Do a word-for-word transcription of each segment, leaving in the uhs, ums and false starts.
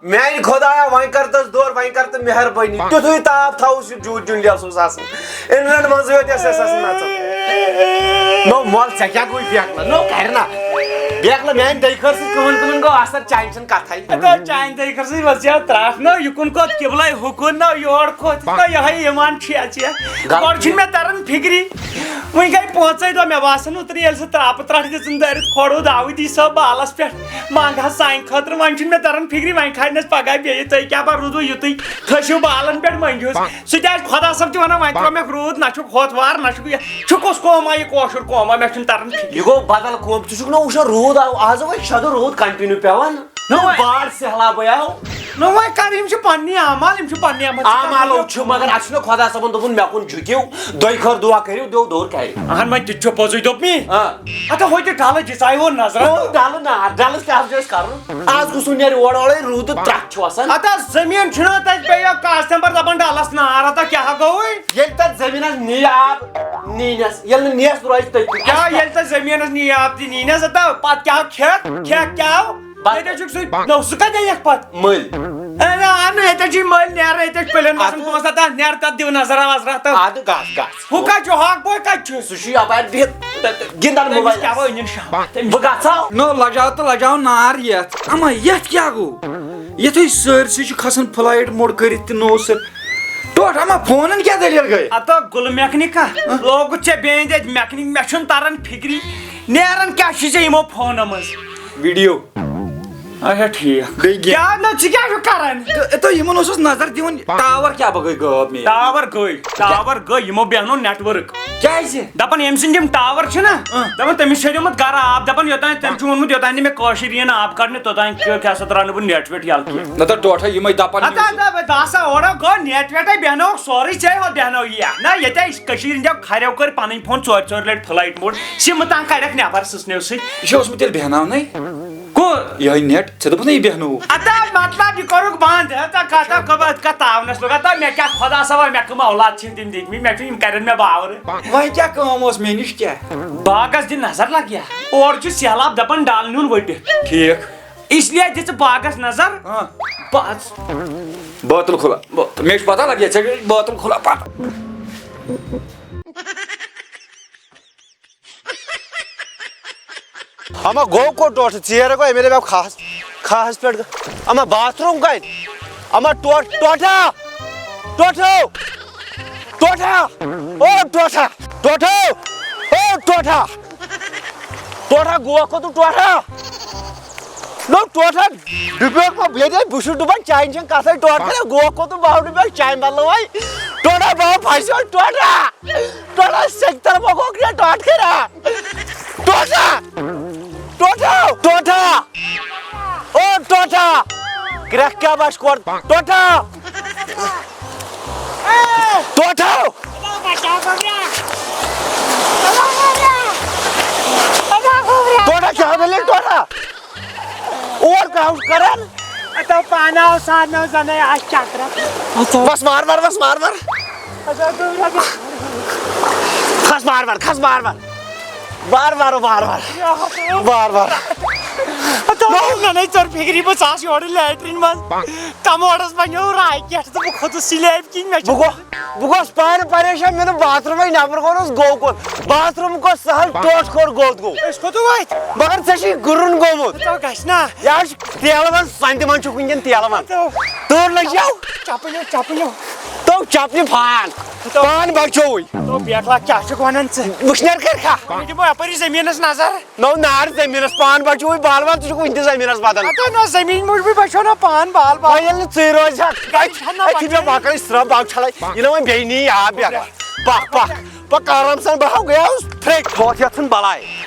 میانہِ خۄدایا، وۄنۍ کر تس دور، وۄنۍ کر تہٕ مہربٲنی، تیُتھُے تاپھ تھاوُس یہِ جوٗت جُنڈیا اوس آسان۔ انگلینڈ منٛزٕے یوت یۄس اَسہِ آسان نژان۔ نو مۄل، ژےٚ کیٛاہ گوٚوُے بیکلہٕ؟ نو کر نا۔ بیکلہٕ، میانہِ دٔے خٲر سۭتۍ کٕمن کٕمن گوٚو اثر، چانہِ چھنہٕ کتھے۔ ہتا چانہِ دٔے خٲر سۭتۍ وژھیو ترٛٹھ، نو یہِ کُن کوٚت قبلے، ہُہ کُن نو یور کوٚت، نو یِہوٚے ایمان چھُیا ژےٚ؟ غلط۔ گۄڈٕ چھُنہٕ مےٚ تران فِکری، وۄنۍ گٔے پانٛژے دۄہ، مےٚ باسان اوترٕ ییٚلہِ سُہ ترٛاپہٕ ترٛٹھ دِژٕن دٲرِتھ، کھۄڑو داوٕدی صٲب بالس پٮ۪ٹھ، منٛگ ہا سانہِ خٲطرٕ، وۄنۍ چھُنہٕ مےٚ تران فِکری، وۄنۍ کھارنس پگاہ بیٚیہِ، تُہۍ کیٛاہ پتہٕ روٗدوٕ یُتُے، کھٔسِو بالن پٮ۪ٹھ مٔنٛگِو۔ سُہ تہِ آسہِ خۄدا صٲب تہِ ونان، وۄنۍ ترٛوو مےٚ روٗد، نہ چھُ ہوٚتھ وار، نہ چھُ یہِ، چھُ کُس قوما یہِ کٲشُر قوما، مےٚ چھُنہٕ تران فِکری۔ یہِ گوٚو بدل قوم، ژٕ چھُکھ نہ وٕچھان روٗد آو، آز وۄنۍ شےٚ دۄہ روٗد کنٹِنیو پٮ۪وان۔ نہ وۄنۍ۔ بار سہلابٕے آو۔ نہ وۄنۍ کر، یِم چھِ پننی اعمال، یِم چھِ پننی اعمال۔ اعمالو چھُ، مگر اتھ چھُنہ خۄدا صٲبن دوٚپمُت، مےٚ کُن جُکِو، دۄیہِ خٲر دُعا کٔرِو، دیو دوٚر کرِ۔ اہن وۄنۍ تہِ چھُ پوٚزُے دوٚپمی۔ آ۔ ہتا ہوٚتہِ ڈلہٕ دِژاے وۄنۍ نظرا۔ او ڈلہٕ نار، ڈلس کیٛاہ چھُ اَسہِ کرُن؟ آز گوٚژھ نہٕ نیرِ اورٕ اورے روٗدٕ ترٛٹھ چھُ وسان۔ ہتا زٔمیٖن چھُنہ تتہِ بیٚیہِ کاسٹمبر دپان ڈلس نار، ہتا کیٛاہ گوٚوُے؟ ییٚلہِ تتھ زٔمیٖنس نی آب، نی نٮ۪س، ییٚلہِ نہٕ نٮ۪س روزِ تٔتی۔ کیٛاہ ییٚلہِ تتھ زٔمیٖنس نی آب تہِ نی نٮ۪س، ہتا پتہٕ کیٛاہ کھٮ۪کھ، کھٮ۪کھ کیٛاہ؟ بس۔ ییٚتہِ چھُکھ سُے، نو، سُہ کتہِ یِیَکھ پتہٕ؟ مٔلۍ۔ اے، نہ، اَنہٕ ییٚتہِ چھِ مٔلۍ نیران، ییٚتہِ چھِ پٕلٮ۪ن گژھان اَتھ پونٛسہٕ، تَتھ نیر، تَتھ دِو نظر وظر، تہٕ اَدٕ گژھ، گژھ۔ ہُہ کَتہِ چھُ؟ ہاکھ بوے کَتہِ چھُ؟ سُہ چھُ یَپارِ بِہِتھ، گِنٛدان تٔمِس موبایلَس۔ کیٛاہ وۄنۍ أنِن شام؟ تٔمِس بہٕ گژھٕ ہا۔ نو، لجاو تہٕ لجاو نار یَتھ۔ اما، یَتھ کیٛاہ گوٚو؟ یَتھ ہے سٲرسٕے چھُ کھسان flight mode کٔرِتھ تہِ نوٚو سُہ۔ ٹوٹھ، اما، فونَن کیٛاہ دٔلیٖل گٔے؟ ہتا گُلہٕ میکنِکا، لوگُتھ ژےٚ بیٚیہِ اَتہِ میکنِک، مےٚ چھُنہٕ تَران فِکری، نیران کیٛاہ چھُ ژےٚ یِمو فونو منٛز؟ ویڈیو۔ اچھا، ٹھیٖک۔ بیٚیہِ کیٛاہ؟ کیٛاہ نہ، ژٕ کیٛاہ چھُکھ کران؟ تہٕ، تہٕ یِمن اوسُس نظر دِوان، ٹاور کیٛاہ بہٕ گٔے غٲب مےٚ؟ ٹاور گٔے، ٹاور گٔے، یِمو بیہنو network۔ کیٛازِ؟ دپان ییٚمہِ سٕنٛدۍ یِم ٹاور چھِنہ، اۭں۔ دپان تٔمِس چھِ ہیوٚتمُت گرٕ آب، دپان یوٚتام تٔمۍ چھُ ووٚنمُت، یوٚتام نہٕ مےٚ کٲشِر یِیہِ نہٕ آب کڑنہِ، توٚتام کیٛاہ سا ترٛاونہٕ بہٕ net ویٹ یَلہٕ کینٛہہ۔ نہ تہٕ ٹوٹھے یِمے دپان ہتا، یِم ہتا، بہٕ داسا اورٕ گوٚو net ویٹے بیہنووُکھ سورُے ژےٚ ہو بیہنو یہِ۔ نہ، ییٚتہِ أسۍ کٔشیٖرِ ہٕنٛدیو کھریو کٔرۍ پنٕنۍ فون ژورِ ژورِ لٹہِ flight mode، سِمہٕ تام کڑکھ نٮ۪بر سٕژنیو سۭتۍ۔ یہِ چھُ اوسمُت تیٚلہِ بیہناونَے۔ کُس؟ یِہوٚے net، ژےٚ دوٚپُتھ نہ یہِ بیہنووُکھ۔ اَتا مطلب یہِ کوٚرُکھ بنٛد، ہتا کَتھ ہا، کَتھ تاونَس لوٚگ، ہتا مےٚ کیٛاہ خۄدا صٲبا، مےٚ کٕم اولاد چھِنہٕ تِم دِتمٕتۍ، مےٚ چھُ یِم کَرن مےٚ باورٕ۔ وۄنۍ کیٛاہ کٲم ٲس مےٚ نِش کیٛاہ؟ باغس دِ نظر لگیا، اورٕ چھُ سہلاب دَپان ڈل نیُن ؤٹِتھ۔ ٹھیٖک۔ اس لیے دِژٕ باغس نظر، ہاں۔ بس۔ بٲتل کھُلا، بٲتل، مےٚ چھُ پتہ لگیا، ژےٚ چھُے بٲتل کھُلا پتہ۔ اما گوٚو کوٚت ٹوٹھ؟ ژیر گوٚو، أمۍ دَپیٛاو کھاہَس، کھاہَس پٮ۪ٹھ گوٚو۔ اما باتھ روٗم کَتہِ؟ اما ٹوٹھ، ٹوٹھا! ٹوٹھو! ٹوٹھا! او ٹوٹھا! ٹوٹھو! او ٹوٹھا! ٹوٹھا گوٚو کوٚت ٹوٹھا؟ نو ٹوٹھا ڈُبیوکھ ما ییٚتہِ؟ بہٕ چھُس ڈُبان، چانہِ چھَنہٕ کَتھَے۔ ٹوٹھ کَرے گوٚو کوٚت باو ڈُبیوکھ چانہِ بدلہٕ وۄنۍ؟ ٹوٹھا باو پھَسیو ٹوٹھا! ٹوٹھا سیٚکہِ تَل مۄکھوکھ یا ٹاٹھ کَرا؟ ٹوٹھا! ٹوٹھا! ٹوٹھا! او ٹوٹھا! کرٛٮ۪کھ کیٛاہ بَچھِ کورِ؟ ٹوٹھا! ٹوٹھا! ٹوٹھا کیٛاہ دٔلیٖل ٹوٹھا؟ اور کیٛاہ اوس کران؟ اتو پانہ آو سارنو زنے آس چکرس۔ بس وار وار، بس وار وار۔ اتو گوٚو رۄبیہ۔ کھس وار وار، کھس وار وار۔ وار وار، وار وار۔ وار وار۔ اتو نہ نہ ژر فکری بہٕ ژاس یورٕ لیٹرین منٛز۔ کموڈس بنیو راکیٹ تہٕ بہٕ کھوٚتُس سلیب کِنۍ مےٚ چھُ بہٕ گوٚو، بہٕ گوٚوس پانہٕ پریشان، مےٚ دوٚپ باتھ روٗمے نٮ۪بر کوٚرُس گوٚو کوٚت۔ باتھ روٗم کوٚر سہل، ٹوٹھ کوٚر گوٚد گوٚو۔ أسۍ کوٚت وٲتۍ؟ مگر ژےٚ چھُے گُرُن گوٚمُت۔ ژٕ گژھِ نا۔ یہِ حظ چھُ تیلہٕ منٛز، سۄنٛدِ منٛز چھُکھ وٕنکٮ۪ن تیلہٕ منٛز۔ تو۔ تۭر لٔجیو۔ چپٕنیو، چپٕنیو۔ تو چپنہِ پھان۔ تو۔ پان بچووٕے۔ تو بیٹھلا کیٛاہ چھُکھ ونان ژٕ؟ وٕشنیر کٔرۍ کھا۔ بہٕ دِمو یپٲری زٔمیٖنس نظر۔ نو نار زٔمیٖنس، پان بچووٕے بال وال، ژٕ چھُکھ وٕنہِ تہِ زٔمیٖنس بدل۔ ہتو نہ زٔمیٖن موٗجوٗبٕے بچھو نہ پان بال بال۔ وۄنۍ ییٚلہِ نہٕ ژٕے روزِ ہا، گژھِ ہا نہ أتھی بچھُن۔ مےٚ مۄکلٕے سرٛمب، بہٕ چھلے، یہِ نہ وۄنۍ بیٚیہِ نی آب یتھ۔ پکھ، پکھ، پکھ آرام سان، بہٕ ہا گٔیاوُس پھرٛکۍ، بہٕ اوس یژھان بلاے۔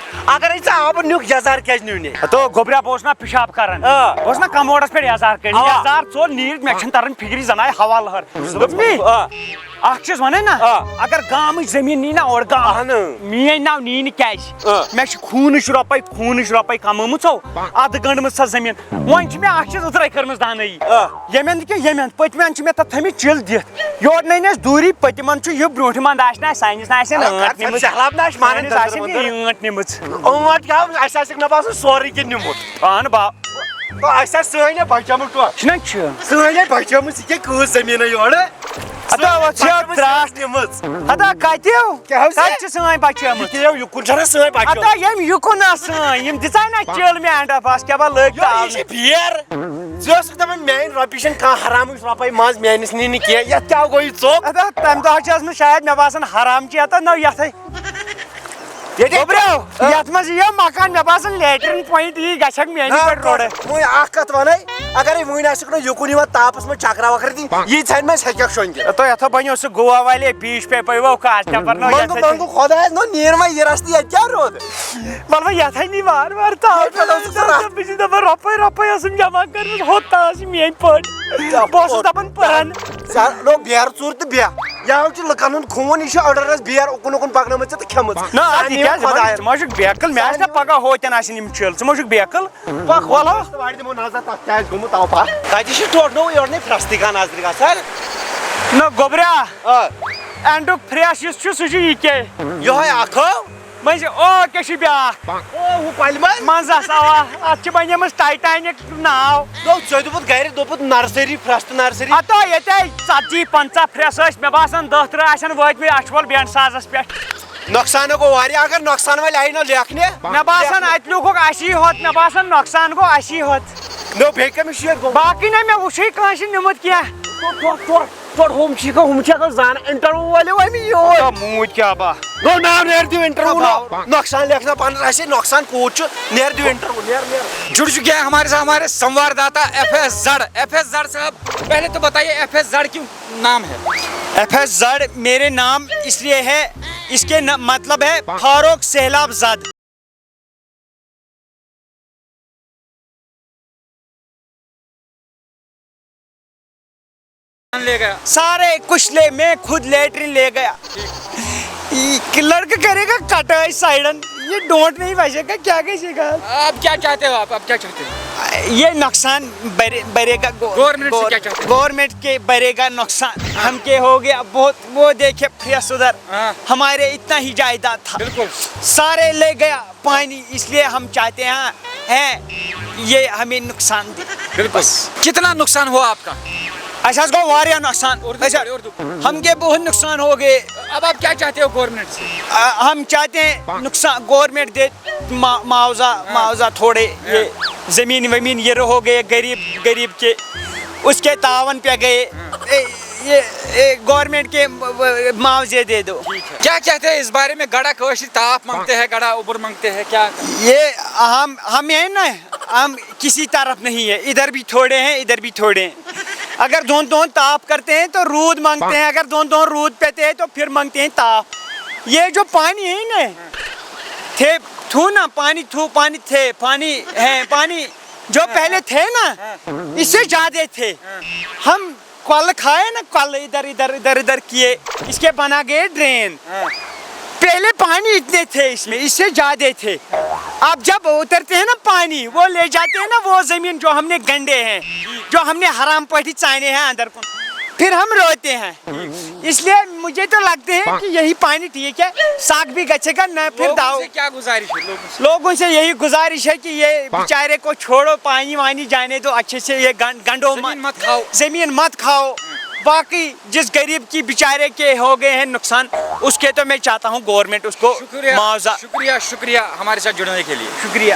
اگرے ژےٚ آبہٕ نیُک یزار کیٛازِ نیوٗ نے؟ ہتو گوٚبریا، بہٕ اوسُس نا پِشاب کران۔ آ۔ بہٕ اوسُس نا کموڈس پٮ۪ٹھ یزار کٔرِتھ۔ اوا۔ یزار ژوٚل نیٖرِتھ، مےٚ چھُنہٕ تران فِکرِ، زن آیہِ ہوا لہر۔ دوٚپمَے؟ آ۔ اکھ چیٖز ونے نا، آ۔ اگر گامٕچ زٔمیٖن نی نا اورٕ گام، اہن۔ میٲنۍ ناو نی نہٕ کیازِ؟ آ۔ مےٚ چھِ خوٗنٕچ رۄپے، خوٗنٕچ رۄپے کمٲمٕژو، ادٕ گٔنڈمٕژ سۄ زٔمیٖن۔ وۄنۍ چھِ مےٚ اکھ چیٖز أتھرے کٔرمٕژ دانٲیی۔ آ۔ ییٚمٮ۪ن تہِ کیٛاہ، ییٚمٮ۪ن پٔتمٮ۪ن چھِ مےٚ تتھ تھٲمٕتۍ چِل دِتھ۔ یورٕ نَے نہٕ اَسہِ دوٗری، پٔتِمَن چھُ یہِ برٛونٛٹھِم اَنٛد آسہِ نہٕ اَسہِ، سانِس نہ آسہِ نہٕ اَلگ ٲنٛٹ کَتھ، نِمٕژ۔ سہلاب نہٕ آسہِ مانان سانِس آسہِ گَنٛدَربَل نہٕ منٛز۔ ٲنٛٹ نِمٕژ۔ ٲنٛٹ کیٛاہ، اَسہِ آسٮ۪کھ نہ باسان سورُے کینٛہہ نیُمُت۔ اَہَن با-، تو اَسہِ آسہِ سٲنۍ یا بچٲمٕژ ٹۄپھ۔ چھُنہ چھُ۔ سٲنۍ یا بچٲمٕژ، یہِ کیٛاہ کۭژ زٔمیٖنہ یورٕ؟ ہتا وۄتھ چھِ بچٲمٕژ ترٛٹھ۔ نِمٕژ۔ ہتا کتہِ؟ کیٛاہ حظ؟ کتہِ چھِ سٲنۍ بچٲمٕژ؟ یہِ کیٛاہ یُکُن چھَنہ سٲنۍ بچٲمٕژ؟ ہتا ییٚمۍ یُکن ٲس سٲنۍ، یِم دِژاے نہ چِل مےٚ اینڈ آف اَس کیٛاہ بہ لٔگۍ یو، یہِ تاونہِ۔ چھِ بیر۔ ژٕ ٲسٕکھ دَپان میٛانہِ رۄپیہِ چھَنہٕ کانٛہہ حرامٕچ رۄپَے منٛز میٛٲنِس نِنہِ کینٛہہ، یَتھ کیٛاہ گوٚو یہِ ژوٚپ؟ ہتا تَمہِ دۄہ چھِ ٲسمٕژ شاید مےٚ باسان حرام چھِ یَتھ، نہ یَتھَے۔ ییٚتہِ گوٚبریو، آ۔ یَتھ منٛز یِیو مکان، مےٚ باسان لیٹرین پوینٹ یی گژھکھ میٛانہِ نہ، پٮ۪ٹھ روڈَے۔ وۄنۍ اَکھ کَتھ وَنَے، اگرے وۄنۍ آسہِ نہٕ یُکُن یِوان تاپس منٛز چکرا وکرا دِنۍ، یی ژھنہِ منٛز ہیٚکہِ شۄنٛگِتھ۔ تو یتھو بنیو سُہ گوا والے بیٖچ پہ پیٚیہِ وو کاس نفر نو منٛگہٕ یتھے۔ منٛگہٕ خۄدایس نو نیر وۄنۍ یہِ رستہٕ یتہِ کیٛاہ روٗد؟ ول وۄنۍ یتھے نی وار وار تاو۔ یتہِ پٮ۪ٹھ اوسُکھ ژٕ رَٹھ۔ بہٕ چھُس دپان رۄپے رۄپے ٲسٕم جمع کٔرمٕژ ہوٚت تاس چھِ میٲنۍ پٲٹھۍ۔ بہٕ اوسُس دپان پرن۔ ژےٚ لوٚگ بیر ژوٗر تہٕ بیٚہہ۔ یہِ حظ چھُ لُکن ہُنٛد خوٗن، یہِ چھُ أڈرس بیر اُکُن اُکُن پکنٲومٕژ ژےٚ تہٕ کھٮ۪مٕژ۔ نہ، ادٕ سانہِ یہِ کیٛازِ؟ ژٕ ما خۄدایَن۔ چھُکھ، ژٕ ما چھُکھ بیکل؟ مےٚ آسہِ نہ پگاہ ہوتٮ۪ن آسن یِم چِل، ژٕ ما چھُکھ بیکل؟ پکھ وَلہٕ۔ وَلہٕ۔ وارِ دِمو نظر، تَتھ کیٛاہ آسہِ گوٚمُت، اَوٕ پَتھ۔ کَتہِ چھِ ٹوٹھ نوٚو یورٕ نَے پھرٛستٕے کانٛہہ نظرِ گژھان؟ نہ گوٚبرا، آ۔ اینڈُک پھرٛس یُس چھُ، سُہ چھُ یہِ کیٛاہ؟ یِہوٚے اَکھ ہو۔ مٔنٛزۍ او کیٛاہ چھُ بیٛاکھ؟ او، ہُہ کۄلہِ منٛز؟ منٛزَس، اَوا، اَتھ چھِ بَنیمٕژ ٹایٹینِک ناو۔ نو، ژےٚ دوٚپُتھ گَرِ، دوٚپُتھ نرسٔری، پھرٛستہٕ نرسٔری۔ ہَتو ییٚتہِ ژَتجی پنٛژاہ پھرٛس ٲسۍ، مےٚ باسان دَہ تٕرٛہ آسَن وٲتمٕتۍ اَچھوَل بینڈ سازَس پٮ۪ٹھ۔ نۄقصان گوٚو واریاہ، اگر نۄقصان وۄنۍ آیہِ نہٕ لیکھنہِ۔ مےٚ باسان اَتہِ لیوٗکھُکھ اَسی ہوت، مےٚ باسان نۄقصان گوٚو اَسی ہوت۔ نو، بیٚیہِ کٔمِس چھُ ییٚتہِ گوٚمُت؟ باقٕے نہ مےٚ وُچھُے کٲنٛسہِ نیوٗمُت کینٛہہ۔ ٹوٹھ، ٹوٹھ، ٹوٹھ، ٹوٹھ، ہُم چھِ کانٛہہ، ہُم چھِ کانٛہہ زانان، انٹرویو وٲلِو أمۍ یور۔ ہتا موٗدۍ کیٛاہ با؟ نو، ناو نیرِ دِو انٹرویو۔ ہتا نو۔ باو۔ نۄقصان لیکھنا پانَس آسہِ، نۄقصان کوٗت چھُ، نیرِ دِو انٹرویو، نیر، نیر۔ जुड़ चुके हैं हमारे साथ हमारे संवाददाता एफ एस जड़। एफ एस जड़ साहब, पहले तो बताइए एफ एस जड़ क्यों नाम है? एफ एस जड़ मेरे नाम इसलिए है, इसके न, मतलब है फारूक सैलाब जद। ले गया। सारे कुछ ले, मैं खुद लेटरिन ले गया। ये लड़का करेगा कटाई साइडन, ये डोंट नहीं बजेगा, क्या कहेगा? अब क्या चाहते हो आप, अब क्या चाहते हो? ये नुकसान बरे-, बरेगा गो-, गवर्नमेंट से गो-, क्या चाहते हो? गवर्नमेंट के बरेगा नुकसान। हाँ। हम के हो गया बहुत, वो देखे प्रिया सुधर, हाँ। हमारे इतना ही जायदाद था, बिल्कुल। सारे ले गया पानी, इसलिए हम चाहते हैं, हैं ये हमें नुकसान दे। बिल्कुल। बस। कितना नुकसान हुआ आपका? اَسہِ حظ گوٚو واریاہ نۄقصان۔ اردو اَسہِ پڑھیے، اردو پڑھیے۔ ہم کے بہت نقصان ہو گئے۔ अब आप क्या चाहते हो गवर्नमेंट से? आ, हम चाहते हैं नुकसान, गवर्नमेंट दे मा-, معاوضہ, معاوضہ تھوڑے، یہ زمین ومین یہ ہو گئے غریب، غریب کے، اس کے تعاون پہ گئے۔ اے، یہ، اے، گورنمنٹ کے معاوضے دے دو۔ کیا کہتے ہیں اس بارے میں؟ گڑا کٲشِر تاپھ مانگتے ہیں، گڑا اوٚبُر مانگتے ہیں، کیا؟ یہ ہم، ہم ہیں نا، ہم کسی طرف نہیں ہے، ادھر بھی تھوڑے ہیں، ادھر بھی تھوڑے ہیں۔ اگر دون دون تاپھ کرتے ہیں تو رود مانگتے ہیں، اگر دون دون رود پیتے ہیں تو پھر مانگتے ہیں تاپھ۔ یہ جو پانی ہے نا، تھے، تھو نا، پانی تھو، پانی تھے، پانی ہے، پانی جو پہلے تھے نا، اس سے زیادہ تھے۔ ہم کل کھائے نا، کل ادھر، ادھر، ادھر، ادھر کیے، اس کے بنا گئے ڈرین۔ پہلے پانی اتنے تھے اس میں، اس سے زیادہ تھے۔ اب جب اترتے ہیں نا پانی، وہ لے جاتے ہیں نا وہ زمین جو ہم نے گنڈے ہیں، جو ہم نے حرام پٹی چانے ہیں اندر کو، پھر ہم روتے ہیں۔ اس لیے مجھے تو لگتے ہیں کہ یہی پانی ٹھیک ہے، ساگ بھی گچھے گا نہ، پھر لوگوں داؤ۔ سے کیا گزارش ہے لوگوں سے؟ لوگوں سے یہی گزارش ہے کہ یہ بیچارے کو چھوڑو، پانی وانی جانے دو اچھے سے، یہ گن-، گنڈو زمین مت، مت کھاؤ۔ زمین مت کھاؤ۔ باقی جس غریب کی بیچارے کے ہو گئے ہیں نقصان، اس کے تو میں چاہتا ہوں گورنمنٹ اس کو شکریہ، معاوضہ۔ شکریہ، شکریہ ہمارے ساتھ جڑنے کے لیے۔ شکریہ۔